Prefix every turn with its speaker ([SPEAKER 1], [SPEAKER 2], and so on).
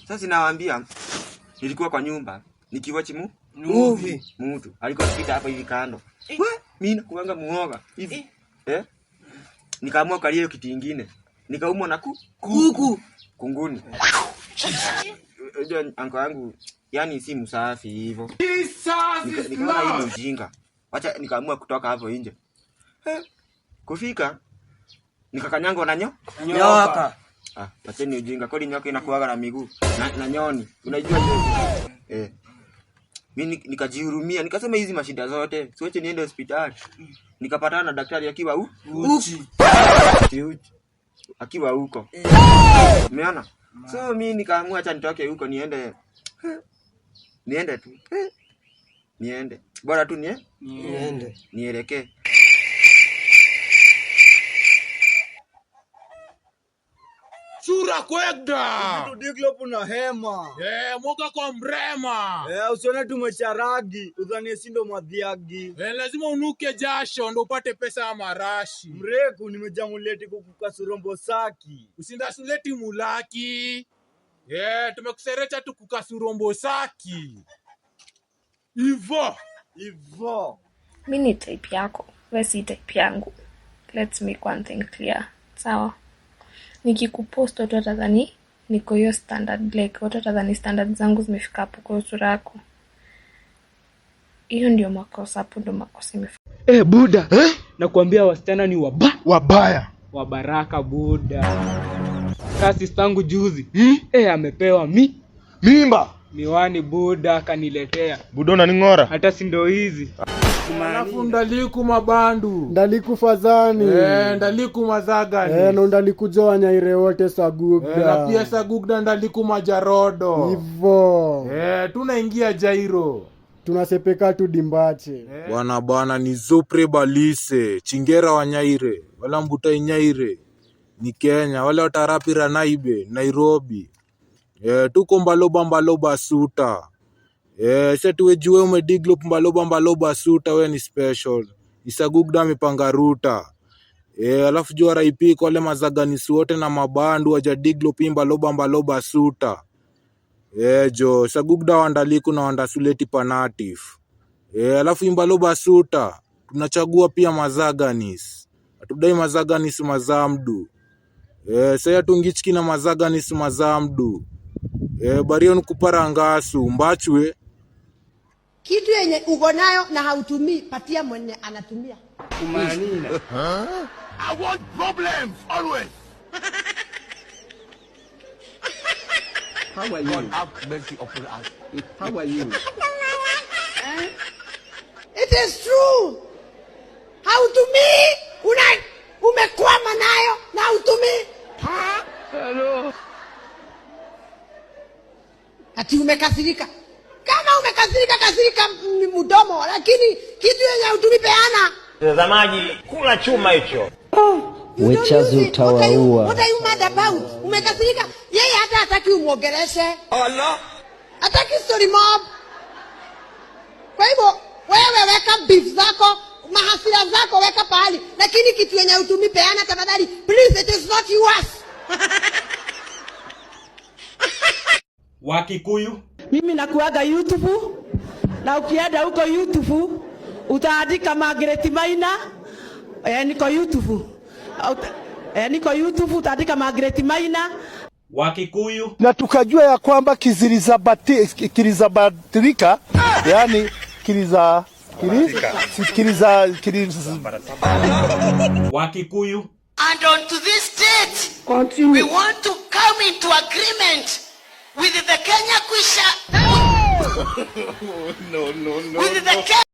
[SPEAKER 1] Sasa nawaambia, nilikuwa kwa nyumba nikiwatch mu
[SPEAKER 2] Movie.
[SPEAKER 1] Mtu alikuwa anapita hapa hivi kando. We, mimi nakuanga muoga hivi. Eh? Nikaamua kalia hiyo kiti ingine. Nikaumwa na
[SPEAKER 2] Kuku.
[SPEAKER 1] Kunguni. Unajua anko yangu yani si msafi hivyo. Nikaona hii ni ujinga. Wacha nikaamua kutoka hapo nje. Kufika nikakanyangwa na
[SPEAKER 2] Nyoka.
[SPEAKER 1] Ah, wacheni ujinga. Kwani nyoka inakuwaga na miguu na nyoni. Unajua hiyo? Eh. Mimi nikajihurumia, nikasema hizi mashida zote, siwache niende hospitali. Nikapatana na daktari akiwa
[SPEAKER 2] Uchi.
[SPEAKER 1] Uchi. Akiwa huko. Umeona? So mimi nikaamua acha nitoke huko niende. Niende tu. Niende. Bora tu
[SPEAKER 2] Niende.
[SPEAKER 1] Nielekee.
[SPEAKER 3] Sura kwegda.
[SPEAKER 4] Diglop na hema.
[SPEAKER 3] Eh, moka kwa mrema.
[SPEAKER 4] Eh, usione tumecharagi, udhanie si ndo madhiagi.
[SPEAKER 3] Eh, lazima unuke jasho ndo upate pesa ya marashi.
[SPEAKER 4] Mreku nimejamuleti kukukasurombo saki.
[SPEAKER 3] Usindasuleti mulaki. Eh, tumekuserecha tu kukasurombo saki. Ivo.
[SPEAKER 4] Ivo.
[SPEAKER 5] Mi ni type yako, we si type yangu. Let's make one thing clear. Sawa? Nikikupost watu watadhani niko hiyo standard, like watu watadhani standard zangu zimefika hapo kwa sura yako. Hiyo ndio makosa, hapo ndio makosa imefika.
[SPEAKER 6] Eh, buda eh? Nakuambia wasichana ni
[SPEAKER 7] Wabaya.
[SPEAKER 6] Wabaraka buda. Kasi tangu juzi amepewa
[SPEAKER 7] Mimba.
[SPEAKER 6] Miwani buda akaniletea.
[SPEAKER 7] Buda unaning'ora.
[SPEAKER 6] Hata si ndo hizi.
[SPEAKER 3] Alafu ndaliku mabandu.
[SPEAKER 8] Ndaliku fazani.
[SPEAKER 3] Eh, ndaliku mazagani.
[SPEAKER 8] Eh, no ndalikuja wanyaire wote sagugda.
[SPEAKER 3] Eh, na pia sagugda ndaliku majarodo.
[SPEAKER 8] Hivo.
[SPEAKER 3] Eh, tunaingia Jairo.
[SPEAKER 8] Tunasepeka tu dimbache.
[SPEAKER 3] Bwana bwana ni Zupre Balise, Chingera wa Nyaire, wala Mbutai Nyaire ni Kenya, wala watarapira Naibe, Nairobi. Eh, tuko mbaloba mbaloba suta. Eh, sasa tuwejue umediglop mbaloba mbaloba suta, we ni special. Isagugda mipanga ruta. Eh, alafu jua RIP kwa wale mazaganisi wote na mabandu wajadiglop mbaloba mbaloba suta. Eh, jo sagugda wandaliku na wandasuleti panatif. Eh, alafu imbaloba suta tunachagua pia mazaganis. Hatudai mazaganis mazamdu. Eh, saya tungichiki na mazaganis mazamdu. Eh, barion kupara ngasu mbachwe.
[SPEAKER 9] Kitu yenye uko nayo na hautumii, patia mwenye anatumia.
[SPEAKER 7] I want problems always.
[SPEAKER 1] How are you? God have mercy upon us. How are you?
[SPEAKER 9] It is true. Hautumii, umekwama nayo na hautumii.
[SPEAKER 6] Hello.
[SPEAKER 9] Ati umekasirika. Kama umekasirika, kasirika ni mdomo, lakini kitu yenye hautumii peana.
[SPEAKER 10] Mtazamaji, kula chuma hicho.
[SPEAKER 9] You don't
[SPEAKER 11] Wechazi
[SPEAKER 9] use it. What are you,
[SPEAKER 11] utawaua.
[SPEAKER 9] what are you mad about? Umekasirika. Yeye hata hataki umuongeleshe.
[SPEAKER 1] Allah.
[SPEAKER 9] Hataki story mob. Kwa hivyo wewe weka beef zako, mahasira zako weka pahali, lakini kitu yenye hautumii peana tafadhali. Please, it is not yours.
[SPEAKER 10] Wakikuyu.
[SPEAKER 12] Mimi nakuaga YouTube na ukienda huko YouTube utaandika Margaret Maina. Niko YouTube. Niko YouTube utaandika Margaret Maina.
[SPEAKER 10] Wakikuyu.
[SPEAKER 7] Na tukajua ya kwamba kilizabatilika, yani kiliza kiliza kiliza
[SPEAKER 10] Wakikuyu.
[SPEAKER 9] And on to this date, we want to come into agreement with the Kenya Kwisha. No, no, no. With the Kenya